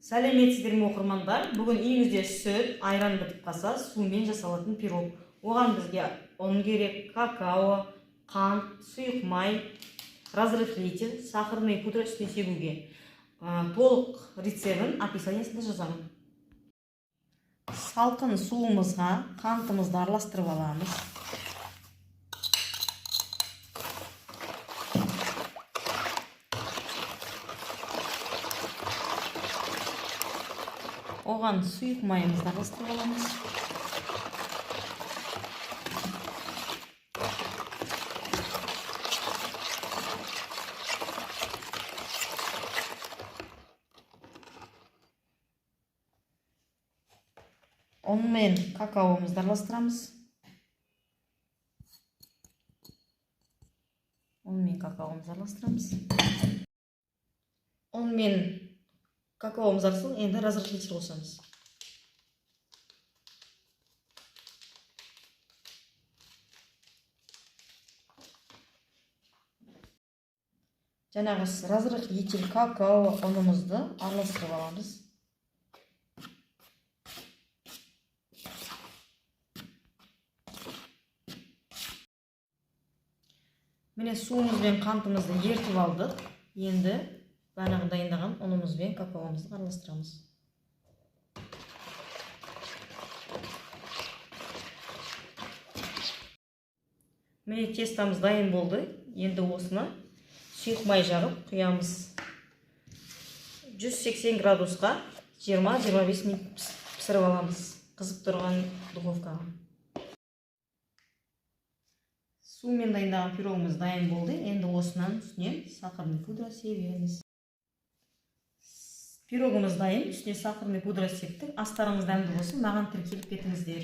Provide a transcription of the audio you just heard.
Сәлеметсіздер ме, оқырмандар? Бүгін үйіңізде сүт, айран бітіп қалса, сумен жасалатын пирог. Оған бізге ұн керек, какао, қант, сұйық май, разрыхлитель, сахарный пудра үстіне себуге. Толық рецебін описаниясында жазамын. Салқын суымызға қантымызды араластырып аламыз. Оған сұйық майымызды араластырып аламыз. Ұн мен какаомызды араластырамыз. Ұн мен какаомызды араластырамыз. Ұн мен какаомыз араластырып, енді разрыхлитель қосамыз. Жаңағы разрыхлитель, какао, ұнымызды араластырып аламыз. Міне, суымыз бен қантымызды ертіп алдық. Енді бағанағы дайындаған ұнымыз бен какаомызды араластырамыз. Міне, тестамыз дайын болды. Енді осыны сұйық май жағып құямыз. 180 градусқа 20-25 минут пісіріп аламыз, қызып тұрған духовкаға. Сумен дайындаған пирогымыз дайын болды. Енді осынан үстіне сахарный пудра себеміз. Пирогымыз дайын, үстіне сахарный пудра септік. Астарыңыз дәмді болсын, маған тіркеліп кетіңіздер.